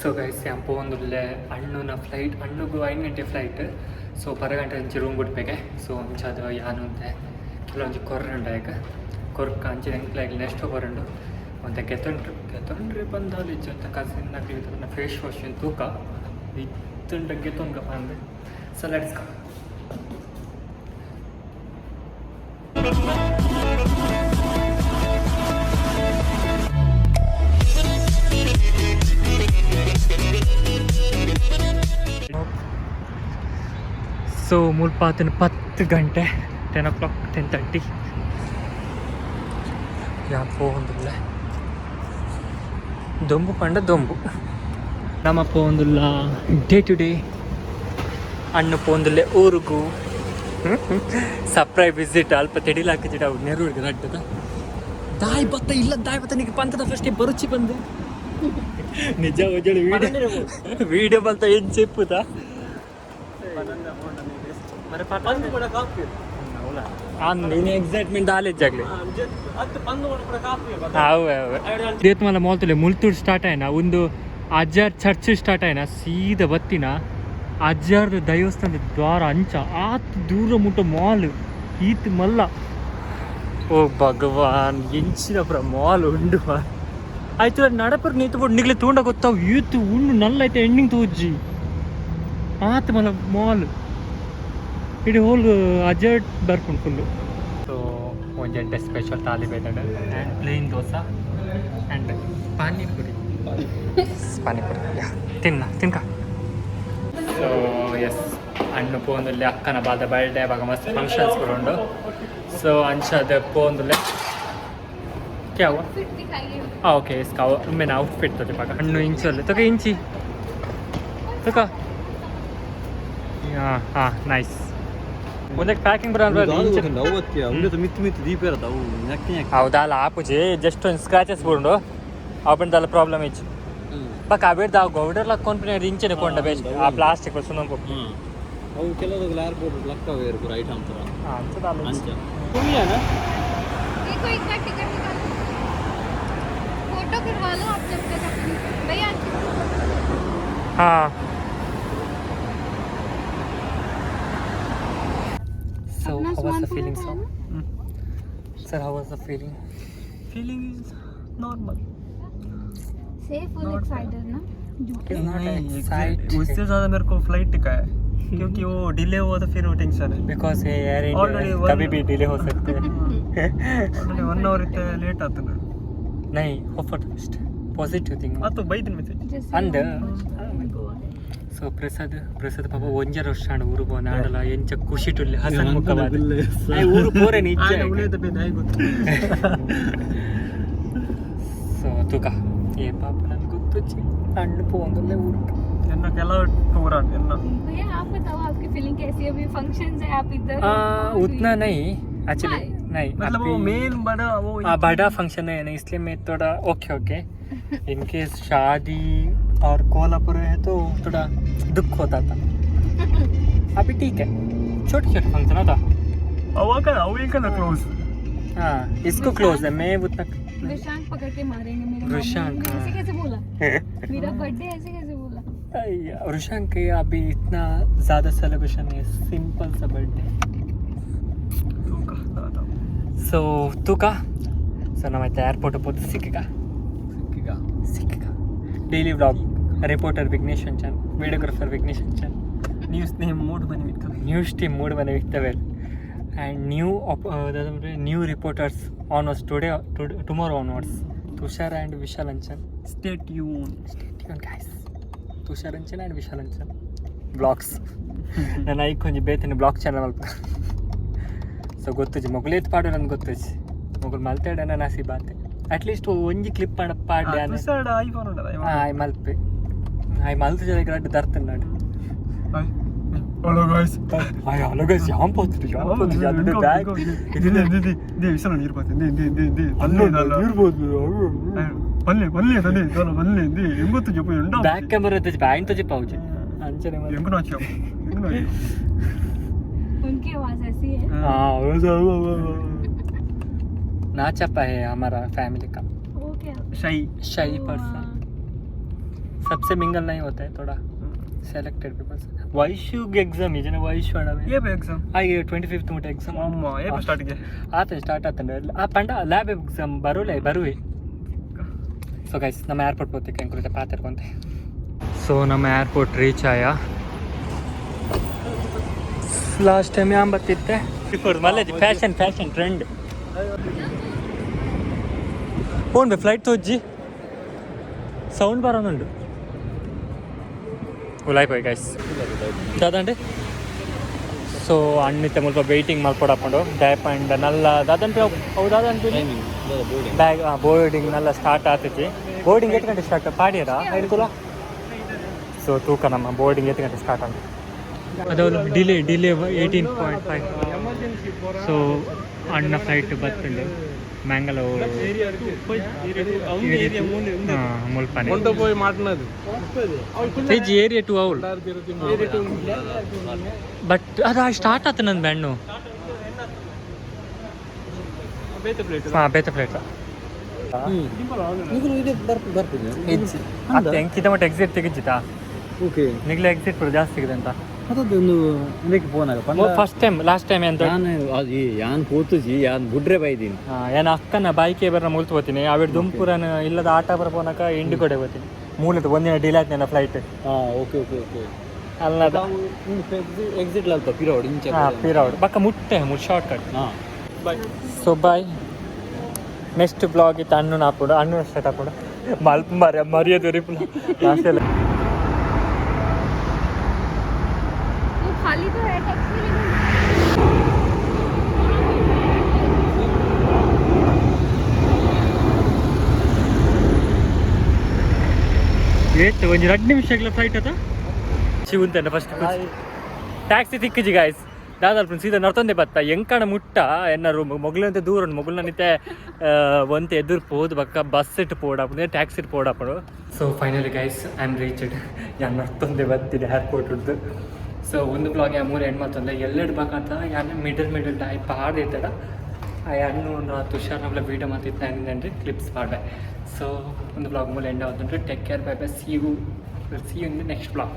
ಸೊ ಗೈಸ್, ಯಾನ್ ಪೋವೊಂದುಲ್ಲೆ. ಅಣ್ಣುನ ಫ್ಲೈಟ್, ಅಣ್ಣುಗು 5 ಗಂಟೆ ಫ್ಲೈಟ್. ಸೊ ಪರ ಗಂಟೆ ಅಂಚೆ ರೂಮ್ ಬುಡ್ಪೆಗೆ. ಸೊ ಅಂಚಾದ ಯಾನ್ ಒಂತೆ ಕೆಲವೊಂಜಿ ಕೊರ್ರುಂಡು ಆಯ್ಕ ಕೊರ್ಕ ಅಂಚೆ ಎಂಕ್ಲಾಗ್ ನೆಕ್ಸ್ಟ್ ಬರುಂಡು. ಒಂತೆ ಗೆತೊಂಡ್ರು ಗೆತೊಂಡ್ರೆ ಬಂದಾಲ್ ಇಜ್ಜಿ ಅಂತ ಕಸಿನ್ ನಕ್ಲೆಗ್ ಫೇಸ್ ವಾಶ್ ತೂಕ ಇತ್ತುಂಡ ಗೆತೊನ್ಗ ಪಂದ್. So let's go. So ಮುಲ್ಪ ಆತನ 10 ಗಂಟೆ, 10 o'clock, 10:30. ಯಾನ್ ಪೋವೊಂದುಲ್ಲೆ. ದೊಂಬು ಪಂಡ ದೊಂಬು. ನಮ ಪೋವೊಂದುಲ್ಲ ಡೇ ಟು ಡೇ. ಅಣ್ಣು ಪೋಂದುಲ್ಲೆ ಊರುಗು ಸರ್ಪ್ರೈಸ್ ವಿಸಿಟ್. ಅಲ್ಪ ತೆಡಿಲ್ ಹಾಕಿಜಿಡ ಅವು ನೆರೂರ್ಗೆ ರಡ್ಡದ ದಾಯ್ ಬತ್ತ ಇಲ್ಲ ದಾಯ್ ಬತ್ತ ನಿಗೆ ಪಂತದ ಫಸ್ಟ್ ಬರುಚಿ ಬಂದು ನಿಜ ಒಜಳು ವಿಡಿಯೋ ವಿಡಿಯೋ ಬಂತ ಏನ್ ಚೆಪ್ಪುದ. ಪಂದು ಕೂಡ ಕಾಪಿ. ನೀನು ಎಕ್ಸೈಟ್ಮೆಂಟ್ ಆಲೇಜಾಗ್ಲಿ. ಅತ್ತು ಪಂದು ಕೂಡ ಕಾಪಿ. ಅವೆ ಅವೆ ದೇತ್ ಮಲ್ಲ ಮಾಲ್ತಲೆ ಮುಲ್ತೂರು ಸ್ಟಾರ್ಟ್ ಆಯ್ನ. ಒಂದು ಅಜ್ಜಾರ್ ಚರ್ಚ್ ಸ್ಟಾರ್ಟ್ ಆಯ್ನ, ಸೀದಾ ಬತ್ತಿನ ಅಜ್ಜಾರ್ದ ದೇವಸ್ಥಾನದ ದ್ವಾರ ಅಂಚ ಆತ್ ದೂರ ಮುಟ್ಟ ಮಾಲ್ ಈತ್ ಮಲ್ಲ. ಓ ಭಗವಾನ್, ಎಂಚಿನ ಪುರ ಮಾಲ್ ಉಂಡು. ಆಯ್ತು, ನಡಪರ್ ನೀತು ಬೋಡು ನಿಗ್ಲೆ ತೂಂಡ ಗೊತ್ತಾವು. ಈತ್ ಉಂಡು ನಲ್ಲ ಐತೆ ಎಂಡಿಂಗ್ ತೋಜಿ ಆತ್ ಮಲ್ಲ ಮಾಲ್. ಇಡೀ ಹೋಲ್ ಅಜರ್ಟ್ ಬರ್ಪುಂಡು ಫುಲ್ಲು. ಸೊ ಒಂಜಿ ಎಡ್ಡೆ ಸ್ಪೆಷಲ್ ತಾಲಿ ಬೈದಂಡ್ and plain dosa and panipuri. Panipuri ಯಾ ತಿನ್ನ ತಿನ್ಕ. ಸೊ ಎಸ್, ಅಣ್ಣು ಪೋಂದುಲ್ಲೆ. ಅಕ್ಕನ ಬಾದ ಬರ್ಡೇ ಅವಾಗ ಮಸ್ತ್ ಫಂಕ್ಷನ್ಸ್ ಕೂಡ ಉಂಡು. ಸೊ ಅಂಚಾದ ಪೋಂದುಲ್ಲೆ. क्या हुआ? फिट दिखाइए. हाँ, ओके. इसका मैंने आउटफिट तो दिखा. ಹಣ್ಣು ಇಂಚಲ್ಲಿ ತಗ ಇಂಚಿ ತಕ. ಹಾಂ ಹಾಂ, ನೈಸ್. ಒಂದಕ್ಕೆ ಪ್ಯಾಕಿಂಗ್ ಬರಲ್ಲ. ಮಿತ್ತು ಮಿತ್ತು ದೀಪ ಇರತ್ತ ಅವು ನೆಕ್ ನೆಕ್. ಹೌದಾ? ಆಪುಜಿ, ಜಸ್ಟ್ ಒಂದು ಸ್ಕ್ರಾಚಸ್ ಬುಂಡು. ಅಪ್ಪಂದಲ್ಲ ಪ್ರಾಬ್ಲಮ್ ಇಚ್ಚು ಬಕ್ ಅಬೇಡ್ದ ಗೌಡರ್ಲ ಕೊಂಪಿನ ಇಂಚನೆ ಕೊಂಡ ಬೆಸ್ಟ್. ಆ ಪ್ಲಾಸ್ಟಿಕ್ ಸುನ್ನೊಂದು. ಅವು ಕೆಲವು ಏರ್ಪೋರ್ಟ್ ಲಕ್ಕವೇ ಇರ್ಪುರ ಐಟಮ್ ತರ. ಅಂಚ. देखो, एक बार टिकट निकालो, फोटो करवा लो आप जब तक अपनी. भैया, आंटी. ಹಾಂ. So अपना how was सामान the पूरा feeling, था sir? ना? Sir, how was the feeling? Feeling is normal. से फुल एक्साइटेड ना झूठे. Is not excited. उससे ज़्यादा मेरे को फ्लाइट का है, क्योंकि वो डिले हुआ तो फिर वो टेंशन है. Because ये एयर Already India one- कभी भी डिले हो सकते हैं. ಆಲ್ರೆಡಿ ಒನ್ ಅವರ್ ಇತ್ತೆ ಲೇಟ್ ಆತನ. नहीं, hope for the best, positive thing. ಅದು ಬೈದಿನ ಮೆಸೇಜ್. जैसे ಅಂದ. गोवा. ಸೊ ಪ್ರಸಾದ್ ಪ್ರಸಾದ್ ಪಾಪ ಒಂಜರ ವರ್ಷ ಆಂಡ ಊರು ಪೋನ ಆಂಡಲ ಎಂಚ ಖುಷಿ ಟುಲ್ಲೆ ಹಸನ್ ಮುಖವಾದ. ಊರು ಪೋರೆ ನಿಜ. ಗೊತ್ತು. ಸೊ ತೂಕ ಏ ಪಾಪ ನನ್ಗೆ ಗೊತ್ತುಚ್ಚಿ ಹಣ್ಣು ಪೋಂದುಲ್ಲೆ ಊರು. ಎನ್ನ ಕೆಲವು ಟೂರ್ ಎನ್ನ. भैया, आप बताओ, आपकी फीलिंग कैसी है? अभी फंक्शन है, आप इधर आ, उतना नहीं एक्चुअली नहीं. मतलब वो अभी- मेन बड़ा वो. हाँ, बड़ा फंक्शन है ना, इसलिए मैं थोड़ा ओके ओके. इनकेस शादी और कोल्हापुर है तो थोड़ा दुख होता था. अभी ठीक है, छोटे छोटे फंक्शन होता. ಅವಾಗ ಅವು ಈಗ ಕ್ಲೋಸ್. हाँ, इसको क्लोज है, मैं उतना. वृषांक पकड़ के मारेंगे मेरे मामी ने. वृषांक, ऐसे हाँ. कैसे बोला? मेरा बर्थडे ऐसे कैसे बोला? वृषांक के अभी इतना ज़्यादा सेलिब्रेशन है, सिंपल सा बर्थडे. ಸೊ ತೂಕ. ಸೊ ನಮ್ಮ ಏರ್ಪೋರ್ಟ್ ಪೋತು ಸಿಕ್ಕಗ ಸಿಕ್ಕಗ. Daily vlog reporter Vignesh Anchan, videographer Vignesh Anchan. News name ಮೂಡ್ ಬನ್ನಿ ಮಿಕ್ಕ. ನ್ಯೂಸ್ ಟೀಮ್ ಮೂಡ್ ಮನೆ ಇರ್ತವೆ and new new reporters onwards today, tomorrow onwards, Tushar and Vishal Anchan. Stay tune. Guys, Tushar Anchan and Vishal Anchan blogs. ನಾನು ಐಕ್ ಒಂಜಿ ಬೇತನೆ ಬ್ಲಾಗ್ ಚಾನಲ್ ಮಲ್ಪ. ಸೊ ಗೊತ್ತುಜಿ ಮೊಗಲೇತ್ ಪಾಡು. ನನ್ಗೆ ಗೊತ್ತುಜಿ ಮೊಗಲು ಮಲ್ತೇಡ ನಸಿ ಬಾತೆ. ಅಟ್ಲೀಸ್ಟ್ ಒಂಜಿ ಕ್ಲಿಪ್ ಪಾಡ ಪಾಡ್ಡೆ. ತುಷಾರ್ ಐಫೋನ್ ಉಂಡದ. ಆಯ್ ಮಲ್ಪೆ ಆಯ್ ಮಲ್ತು ಜನ ರಡ್ಡು ದರ್ತನ್ ನಾಡು. Hello guys. ಆಯ್ ಹಲೋ ಗೈಸ್, ಯಾಂ ಪೋತು ಯಾಂ ಪೋತು ಅದು ಬ್ಯಾಗ್. ವಿಶಾಲ ನೀರು ಬಾತೆ. ಪಲ್ಲೆ ಪಲ್ಲೆ ತಲೆ ತಲೆ ಪಲ್ಲೆ ಎಂಗೊತ್ತು ಜೊಪ್ಪು ಎಂಡ. ಬ್ಯಾಕ್ ಕ್ಯಾಮರಾ ತಜಿ ಬ್ಯಾಂಗ್ ತಜಿ ಪಾವುಜಿ ಅಂಚನೆ. ಎಂಗು ನಾಚಿ ಎಂಗು ನಾಚಿ. उनकी आवाज ऐसी है. हाँ, नाचप्पा है हमारा फैमिली का. वो क्या? ಶೈ. Shy person. सबसे मिंगल नहीं होता है, थोड़ा ಸೆಲೆಕ್ಟೆಡ್ ಪೀಪಲ್ಸ್. ವೈಶುಗ್ ಎಕ್ಸಾಮ್ ಇದನ್ನ ವೈಶು ಅಣ್ಣ. ಏಪ ಎಕ್ಸಾಮ್? ಆಯ್ತು, 25th ಮುಟ್ಟ ಎಕ್ಸಾಮ್. ಅಮ್ಮ, ಏಪ ಸ್ಟಾರ್ಟ್ಗೆ? ಆತ ಸ್ಟಾರ್ಟ್ ಆತಂಡ. ಆ ಪಂಡ ಲ್ಯಾಬ್ ಎಕ್ಸಾಮ್ ಬರೋಲೆ ಬರುವೆ. ಸೊ ಗೈಸ್, ನಮ್ಮ ಏರ್ಪೋರ್ಟ್ ಪೋತಿಕ್ಕೆ ಎಂಕುಲಿತ ಪಾತೆರ್ಕೊಂತೆ. ಸೊ ನಮ್ಮ ಏರ್ಪೋರ್ಟ್ ರೀಚ್ ಆಯ. ಲಾಸ್ಟ್ ಟೈಮ್ ಯಾನ್ ಬತ್ತಿತ್ತೆ ಬಿಫೋರ್ ಮಲ್ಲೇಜ್ ಫ್ಯಾಷನ್ ಫ್ಯಾಷನ್ ಟ್ರೆಂಡ್ ಫೋನ್ ಬೆ ಫ್ಲೈಟ್ ತೋಜ್ಜಿ ಸೌಂಡ್ ಬರೋನುಂಡು. ಉಲಾಯ್ಪೋಯ್ ಗೈಸ್ ದಾದಂಡೆ. ಸೊ ಅಣ್ಣಿತ್ತೆ ಮುಲ್ಪ ವೆಯ್ಟಿಂಗ್ ಮಲ್ಪೊಡಾಪುಂಡು. ದಾಯಪಂಡ ನಲ್ಲ ದಾದಂಪಿ ಅವು ದಾದಂಪಿ ಬ್ಯಾಗ್ ಬೋರ್ಡಿಂಗ್ ನಲ್ಲ ಸ್ಟಾರ್ಟ್ ಆತೈತಿ. ಬೋರ್ಡಿಂಗ್ ಎಷ್ಟು ಗಂಟೆ ಸ್ಟಾರ್ಟ್ ಪಾಡ್ಯರ ಹಿಡ್ಕೊಲ. ಸೊ ತೂಕ ನಮ್ಮ ಬೋರ್ಡಿಂಗ್ ಎಷ್ಟು ಗಂಟೆ ಸ್ಟಾರ್ಟ್ ಆಗ ಅದು delay 18.5. So ಅಣ್ಣ ಫ್ಲೈಟ್ ಬತ್ತುಂಡು ಮ್ಯಾಂಗ್ಳೂರು ಮುಲ್ಪನೆ. ಪೋಯಿ ಮಾಟ್ನದು. ಇಜ್ಜಿ, ಏರಿಯಾ 2 ಅವಳು. ಬಟ್ ಅದು ಸ್ಟಾರ್ಟ್ ಆತ ನಂದು ಬೆಣ್ಣು. ಬೇತೆ ಪ್ಲೇಟ್. ಹಾಂ, ಬೇತೆ ಪ್ಲೇಟ್. ನಿಗುಲು ಇದೆ ಬರ್ಪುಜಿ. ಇಜ್ಜಿ ಅತ್ತೆ, ಎಂಕಿದ ಮಟ್ಟ ಎಕ್ಸಿಟ್ ತೆಗಿಜ್ಜಿತಾ. ಓಕೆ. ನಿಗ್ಲೆ ಎಕ್ಸಿಟ್ ಪೂರ ಜಾಸ್ತಿ ಇದೆ ಅಂತ. ಅದೊಂದು ಇದಕ್ಕೆ ಫೋನ್ ಆಗ ಪಂಡ. ಫಸ್ಟ್ ಟೈಮ್, ಲಾಸ್ಟ್ ಟೈಮ್ ಎಂತ? ಯಾನ್ ಅದು ಯಾನ್ ಪೋತುಜಿ, ಯಾನ್ ಬುಡ್ರೆ ಬೈದೀನಿ. ಏನ ಅಕ್ಕನ ಬಾಯ್ಕೆ ಬರ ಮುಲ್ತು ಹೋಗ್ತೀನಿ ಅವಿಡ್ ದುಂಪುರನ ಇಲ್ಲದ ಆಟ ಬರ ಪೋನಕ ಇಂಡಿ ಕೊಡೆ ಹೋಗ್ತೀನಿ. ಮೂಲದ ಒಂದಿನ ಡಿಲೇ ಆಯ್ತು ನನ್ನ ಫ್ಲೈಟ್. ಹಾಂ, ಓಕೆ ಓಕೆ ಓಕೆ. ಅಲ್ಲದ. ಎಕ್ಸಿಟ್ ಅಲ್ಪ ಪಿರೋಡ್ ಇಂಚ. ಹಾಂ, ಪಿರೌಡ್ ಬಕ್ಕ ಮುಟ್ಟೆ ಮುಟ್ ಶಾರ್ಟ್ ಕಟ್. ಹಾಂ. So bye. ನೆಕ್ಸ್ಟ್ ಬ್ಲಾಗ್ ಇತ್ತು ಅಣ್ಣನ ಹಾಪುಡು, ಅಣ್ಣನ ಸ್ಟಾರ್ಟ್ ಹಾಪುಡು. ಮಲ್ಪ ಮರ್ಯ ಮರ್ಯಾದೆ ರಿಪ್ಲ ಲಾಸ್ಟ್ ಎಲ್ಲ. वो खाली तो है टैक्सी लेकिन. ಏತ್ ಒಂಜಿ 2 ನಿಮಿಷಗಳ ಫ್ಲೈಟ್ ಅದ ಶಿವಂತನ ಫಸ್ಟ್ ಟ್ಯಾಕ್ಸಿ ತಿಕ್ಕಿಜಿ ಗಾಯ್ಸ್. ದಾದಲ್ಪ ಸೀದಾ ನರ್ತೊಂದೆ ಬತ್ತ ಎಂಕಣ ಮುಟ್ಟ ಎನ್ನ ರೂಮ್ ಮೊಗ್ಲಂತೆ ದೂರ ಉಂಡು. ಮೊಗ್ಲನಿತೆ ಒಂತೆ ಎದುರು ಪೋದು ಬಕ್ಕ ಬಸ್ ಇಟ್ಟು ಪೋಡಾಪುಂಡು, ಟ್ಯಾಕ್ಸಿ ಇಟ್ಟು ಪೋಡಾಪುಂಡು. So finally guys, I am reached. ಯಾನ್ ನರ್ತೊಂದೆ ಬತ್ತಿದೆ ಏರ್ಪೋರ್ಟ್ ಉಡ್ದು. ಸೊ ಒಂದು ಬ್ಲಾಗ್ ಯಾ ಮೂರು ಎಂಡ್ ಮಾತಂದ್ರೆ ಎಲ್ಲೆಡು ಬಾಕಂತ ಯಾನ್ ಮಿಡಲ್ ಮಿಡಲ್ ಟೈಪ್ ಪಾಡ್ದಿತ್ತಡ. ಆ ಹಣ್ಣು ತುಷಾರ್ ನಮ್ಮಲ ವೀಡಿಯೋ ಮಾತಿತ್ತು ನಾನು ಕ್ಲಿಪ್ಸ್ ಪಾಡ್ವೆ. ಸೊ ಒಂದು ಬ್ಲಾಗ್ ಮೂಲ and ಆಗುತ್ತುಂಟು. Take care, bye bye, see you, see you in the next vlog.